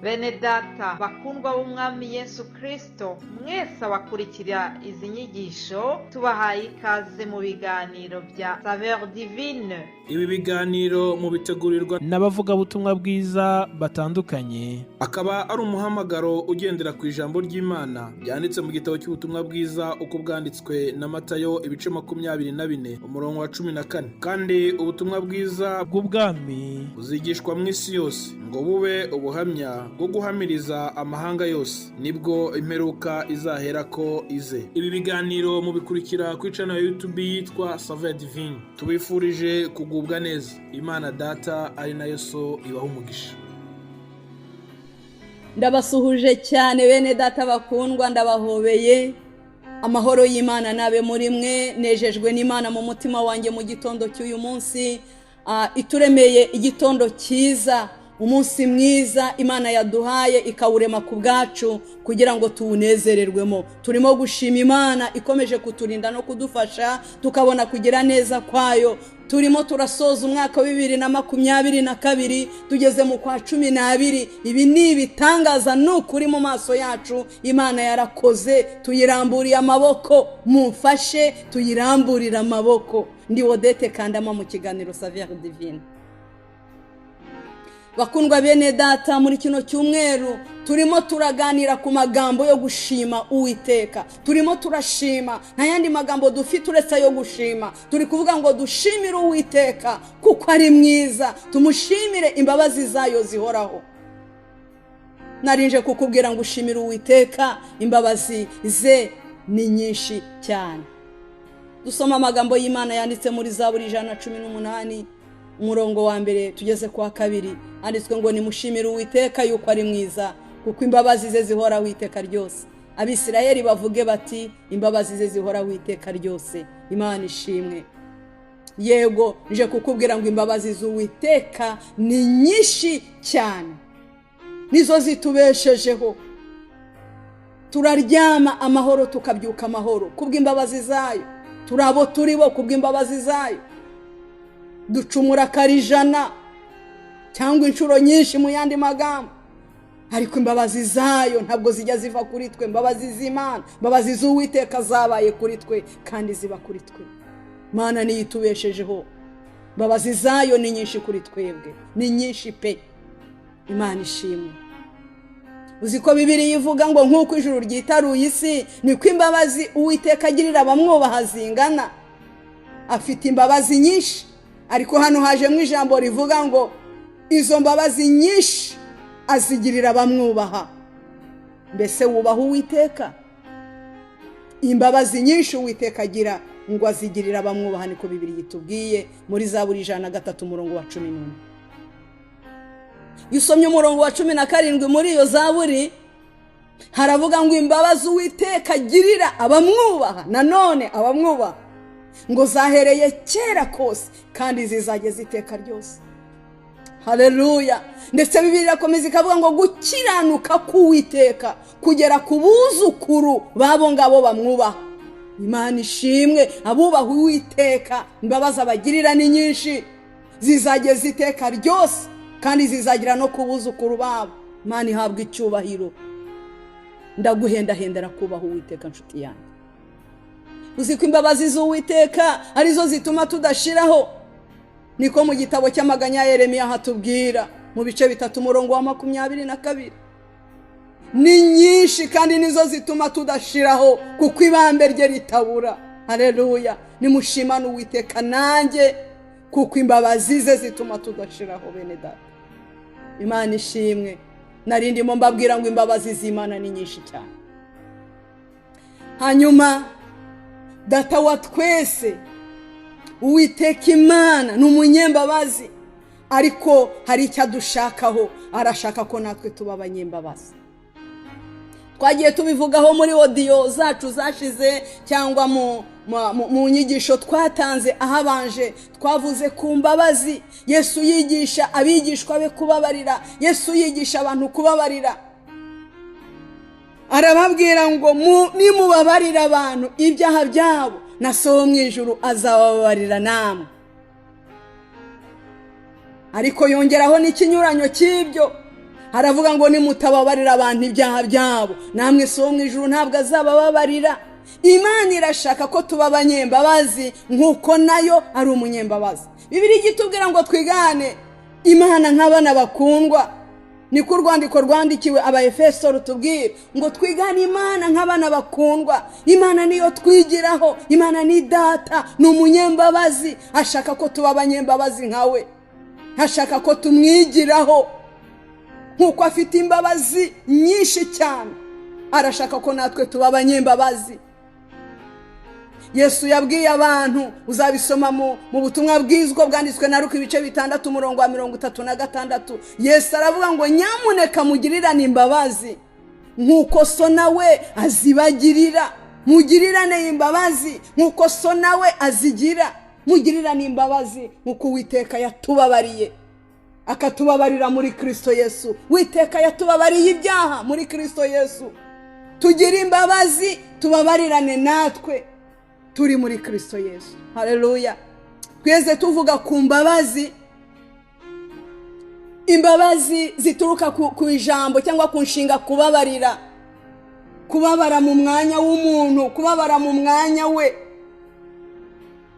Bene data bakundwa b'Umwami Yesu Kristo, mwese abakurikira izi nyigisho, tubahaye ikaze mu biganiro bya Saveur Divine. Ibi biganiro mubitegurirwa n'abavugabutumwa bwiza batandukanye. Akaba ari umuhamagaro ugendera ku ijambo ry'Imana ryanditse mu gitabo cy'ubutumwa bwiza uko bwanditswe na Matayo, ibice 24, umurongo wa 14. Kandi ubutumwa bwiza bw'ubwami buzigishwa mu isi yose ngo bube ubuhamya bwo guhamiriza amahanga yose, nibwo imperuka izaherako ize. Ibi biganiro mubikurikira ku channel ya YouTube yitwa Saveur Divine. Tubifurije kugubwa neza. Imana Data ari nayo So ibaha umugisha. Ndabasuhuje cyane, bene data bakundwa, ndabahobeye. Amahoro y'Imana nabe muri mwe. Nejejwe n'Imana mu mutima wanjye mu gitondo cy'uyu munsi. Ituremeye igitondo cyiza, umunsi mwiza Imana yaduhaye, ikawurema ku bwacu kugira ngo tuwunezererwemo. Turimo gushima Imana ikomeje kuturinda no kudufasha, tukabona kugira neza kwayo. Turimo turasoza umwaka wa 2022, tugeze mu kwa 12. Ibi ni ibitangaza, ni ukuri mu maso yacu. Imana yarakoze, tuyiramburiye amaboko. Mumfashe tuyiramburire amaboko. Ndi Odette Kandama mu kiganiro Saveur Divine. Bakundwa bene data, muri kino cyumweru turimo turaganira ku magambo yo gushima Uwiteka. Turimo turashima, nta yandi magambo dufite uretse ayo gushima. Turi kuvuga ngo dushimire Uwiteka kuko ari mwiza, tumushimire imbabazi zayo zihoraho. Narinje kukubwira ngo ushimire Uwiteka, imbabazi ze ni nyinshi cyane. Dusoma amagambo y'Imana yanditse muri Zaburi 118, umurongo wa mbere tugeze ku wa kabiri. Handitswe ngo: "Nimushimire Uwiteka yuko ari mwiza, kuko imbabazi ze zihoraho iteka ryose. Abisirayeli bavuge bati: 'Imbabazi ze zihoraho iteka ryose.'" Imana ishimwe. Yego, nje kukubwira ngo imbabazi z'Uwiteka ni nyinshi cyane, nizo zitubeshejeho. Turaryama amahoro, tukabyuka amahoro kubw'imbabazi zayo. Turi abo turi bo kubw'imbabazi zayo. Ducumura 100 cyangwa inshuro nyinshi, mu yandi magambo, ariko imbabazi zayo ntabwo zijya ziva kuri twe. Imbabazi z'Imana, imbabazi z'Uwiteka zabaye kuri twe kandi ziba kuri twe. Mana niyo itubeshejeho. Imbabazi zayo ni nyinshi kuri twebwe, ni nyinshi pe. Imana ishimwe. Uzi ko Bibiliya ivuga ngo nk'uko ijuru ryitaruye isi, niko imbabazi Uwiteka agirira abamwubaha zingana? Afite imbabazi nyinshi, ariko hano hajemo ijambo rivuga ngo izo mbabazi nyinshi azigirira abamwubaha. Mbese wubaha Uwiteka? Imbabazi nyinshi Uwiteka agira ngo azigirira abamwubaha, niko Bibiliya itubwiye muri Zaburi 103, umurongo wa 11. Iyo usomye umurongo wa 17 muri iyo zaburi, haravuga ngo imbabazi Uwiteka agirira abamwubaha, nanone abamwubaha, ngo zahereye kera kose kandi zizageza iteka ryose. Hareruya! Ndetse Bibiliya irakomeza ikavuga ngo gukiranuka k'Uwiteka kugera ku buzukuru b'abo ngabo bamwubaha. Imana ishimwe. Abubaha Uwiteka, imbabazi abagirira ni nyinshi, zizageza iteka ryose kandi zizagera no ku buzukuru babo. Imana ihabwa icyubahiro. Ndaguhendahendera kubaha Uwiteka, nshuti yanjye. Uzi ko imbabazi z'Uwiteka arizo zituma tudashiraho? Niko mu gitabo cy'amaganya ya Yeremiya hatubwira mu bice 3, umurongo wa 22. Ni nyinshi kandi nizo zituma tudashiraho, kuko ibambe rye ritabura. Hareruya! Nimushimane Uwiteka nanjye, kuko imbabazi ze zituma tudashiraho. Bene data, Imana ishimwe. Nari ndimo mbabwira ngo imbabazi z'Imana ni nyinshi cyane. Hanyuma Data wa twese, Uwiteka Imana, ni umunyembabazi, ariko hari icyo adushakaho. Arashaka ko natwe tuba abanyembabazi. Twagiye tubivugaho muri audio zacu zashize cyangwa mu nyigisho twatanze ahabanje. Twavuze ku mbabazi. Yesu yigisha abigishwa be kubabarira, Yesu yigisha abantu kubabarira, arababwira ngo nimubabarira abantu ibyaha byabo, na So wo mu ijuru azababarira namwe. Ariko yongeraho n'ikinyuranyo cy'ibyo, Haravuga ngo nimutababarira abantu ibyaha byabo, namwe So wo mu ijuru ntabwo azabababarira. Imana irashaka ko tuba abanyembabazi nk'uko nayo ari umunyembabazi. Bibiliya igitubwira ngo twigane Imana nk'abana bakundwa. Niko urwandiko rwandikiwe Abaefeso rutubwira ngo twigane Imana nk'abana bakundwa. Imana niyo twigiraho, Imana ni data, ni umunyembabazi, ashaka ko tuba abanyembabazi nkawe, ashaka ko tumwigiraho nk'uko afite imbabazi nyinshi cyane, arashaka ko natwe tuba abanyembabazi. Yesu yabwiye abantu, uzabisoma mu butumwa bwiza bwanditswe na Luka ibice 6 umurongo wa 36. Yesu aravuga ngo nyamuneka mugirirane imbabazi nk'uko so nawe azibagirira. Mugirirane imbabazi nk'uko so nawe azigira. Mugirirane imbabazi nk'uko Uwiteka yatubabariye, akatubabarira muri Kristo Yesu. Uwiteka yatubabariye ibyaha muri Kristo Yesu. Tugire imbabazi, tubabarirane natwe turi muri Kristo Yesu. Haleluya. Tweze tuvuga ku mbabazi, imbabazi zituruka ku ijambo cyangwa ku nshinga kubabarira, kubabara mu mwanya w'umuntu, kubabara mu mwanya we,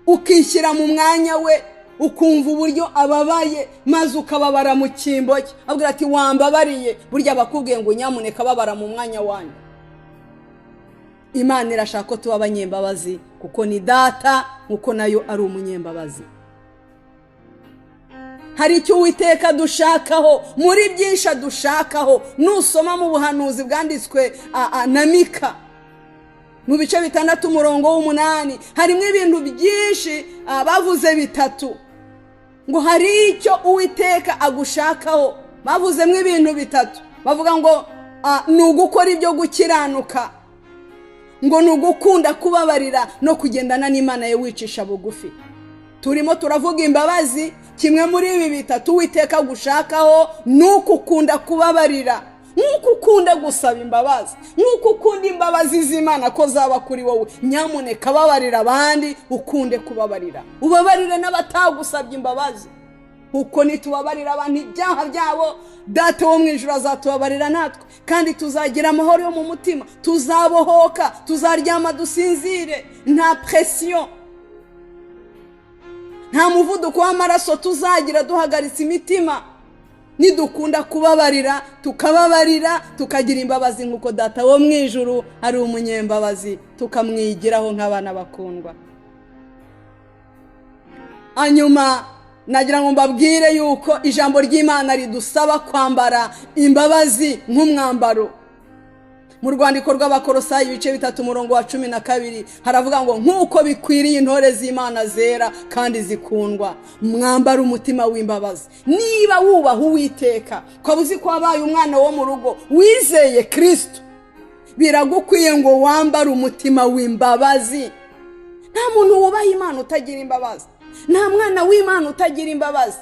ukishyira mu mwanya we, ukumva uburyo ababaye maze ukababara mu cyimbo cye. Abwira ati wambabariye. Burya bakubwiye ngo nyamuneka babara mu mwanya wanyu. Imana irashaka ko tuba abanyembabazi kuko ni data, nkuko nayo ari umunyembabazi. Hari icyo Uwiteka dushakaho, muri byinshi adushakaho. Nusoma mu buhanuzi bwanditswe na Mika mu bice 6 umurongo 8, harimo ibintu byinshi bavuze bitatu ngo hari icyo Uwiteka agushakaho. Bavuzemo ibintu bitatu, bavuga ngo ni ugukora ibyo gukiranuka, ngo ni ugukunda kubabarira no kugendana n'Imana ye wicisha bugufi. Turimo turavuga imbabazi. Kimwe muri ibi bitatu Uwiteka agushakaho ni ukukunda kubabarira, nk'uko ukunda gusaba imbabazi, nk'uko ukunda imbabazi z'Imana ko zaba kuri wowe. Nyamuneka babarira abandi, ukunde kubabarira, ubabarire n'abatagusabye imbabazi. Kuko nitubabarira abantu ibyaha byabo, Data wo mu ijuru azatubabarira natwe, kandi tuzagira amahoro yo mu mutima, tuzabohoka, tuzaryama dusinzire, nta presiyo, nta muvuduko w'amaraso tuzagira duhagaritse imitima. Nidukunda kubabarira, tukababarira, tukagira imbabazi nk'uko Data wo mu ijuru ari umunyembabazi, tukamwigiraho nk'abana bakundwa. Hanyuma nagira ngo mbabwire yuko ijambo ry'Imana ridusaba kwambara imbabazi nk'umwambaro. Mu rwandiko rw'Abakorosayi ibice 3 umurongo wa 12 haravuga ngo nk'uko bikwiriye intore z'Imana zera kandi zikundwa, mwambara umutima w'imbabazi. Niba wubaha Uwiteka, ukaba uzi ko wabaye umwana wo mu rugo, wizeye Kristo, biragukwiye ngo wambare umutima w'imbabazi. Nta muntu wubaha Imana utagira imbabazi, nta mwana w'Imana utagira imbabazi.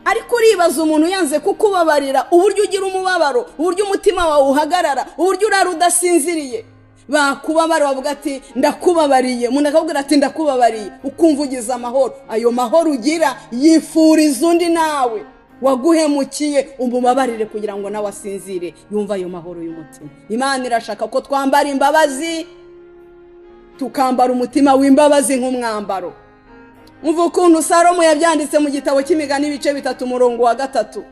Ariko uribaza umuntu yanze kukubabarira, uburyo ugira umubabaro, uburyo umutima wawe uhagarara, uburyo urara udasinziriye. Bakubabara bavuga ati ndakubabariye, umuntu akakubwira ati ndakubabariye, ukumva ugize amahoro. Ayo mahoro ugira yifuriza undi nawe waguhemukiye, umubabarire kugira ngo nawe asinzire, yumva ayo mahoro y'umutima. Imana irashaka ko twambara imbabazi, tukambara umutima w'imbabazi nk'umwambaro. Umva ukuntu Salomo yabyanditse mu gitabo cy'Imigani ibice 3 umurongo wa 3.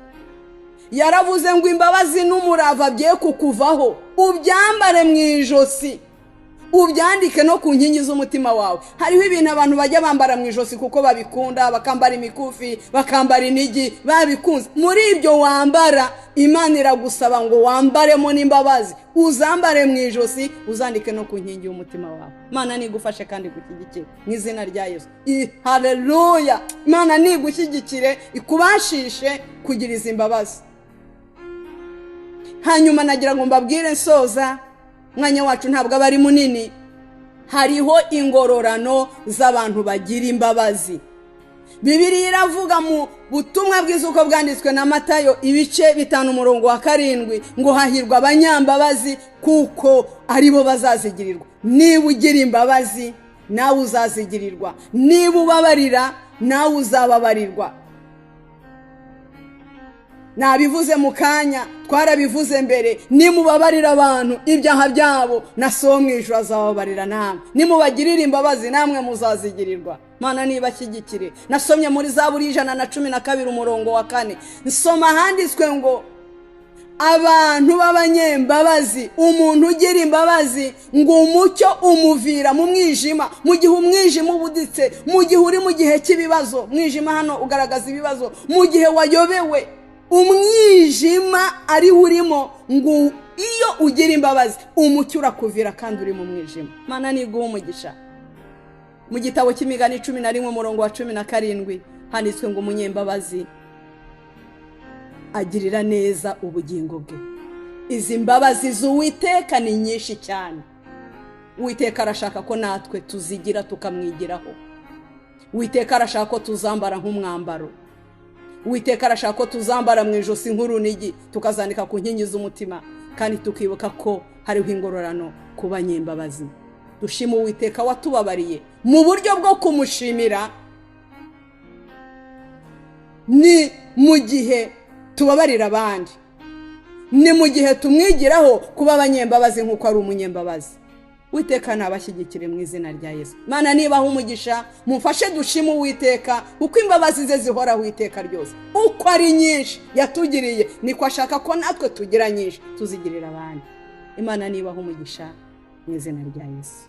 Yaravuze ngo imbabazi n'umurava bye kukuvaho, ubyambare mu ijosi, ubyandike no ku nkingi z'umutima wawe. Hariho ibintu abantu bajya bambara mu ijosi kuko babikunda, bakambara imikufi, bakambara inigi, babikunze. Muri ibyo wambara, Imana iragusaba ngo wambaremo n'imbabazi, uzambare mu ijosi, uzandike no ku nkingi y'umutima wawe. Imana nigufashe kandi igushyigikire mu izina rya Yesu. Haleluya. Imana nigushyigikire, ikubashishe kugira izi mbabazi. Hanyuma nagira ngo mbabwire nsoza, umwanya wacu ntabwo aba ari munini. Hariho ingororano z'abantu bagira imbabazi. Bibiliya iravuga mu butumwa bwiza uko bwanditswe na Matayo ibice 5 umurongo wa 7 ngo hahirwa abanyambabazi kuko aribo bazazigirirwa. Niba ugira imbabazi nawe uzazigirirwa, niba ubabarira nawe uzababarirwa. Nabivuze mu kanya, twarabivuze mbere: nimubabarira abantu ibyaha byabo, na So mu ijuru azababarira namwe. Nimubagirira imbabazi, namwe muzazigirirwa. Mana nibashyigikire. Nasomye muri Zaburi 112 umurongo wa 4, nsoma ahanditswe ngo abantu b'abanyembabazi, umuntu ugira imbabazi, ngo umucyo umuvira mu mwijima. Mu gihe umwijima ubuditse, mu gihe uri mu gihe cy'ibibazo, umwijima hano ugaragaza ibibazo, mu gihe wayobewe, umwijima ari urimo, ngo iyo ugira imbabazi umucyo urakuvira kandi uri mu mwijima. Mana niguha umugisha. Mu gitabo cy'Imigani 11 umurongo wa 17 handitswe ngo umunyembabazi agirira neza ubugingo bwe. Izi mbabazi z'Uwiteka ni nyinshi cyane. Uwiteka arashaka ko natwe tuzigira, tukamwigiraho. Uwiteka arashaka ko tuzambara nk'umwambaro. Uwiteka arashaka ko tuzambara mu ijosi nk'urunigi, tukazandika ku nkingi z'umutima, kandi tukibuka ko hariho ingororano ku banyembabazi. Dushima Uwiteka watubabariye. Mu buryo bwo kumushimira ni mu gihe tubabarira abandi, ni mu gihe tumwigiraho kuba abanyembabazi nk'uko ari umunyembabazi. Uwiteka nabashyigikire mu izina rya Yesu. Mana nibaha umugisha, mumfashe dushime Uwiteka, kuko imbabazi ze zihoraho iteka ryose. Uko ari nyinshi yatugiriye, niko ashaka ko natwe tugira nyinshi, tuzigirira abandi. Imana nibaha umugisha mu izina rya Yesu.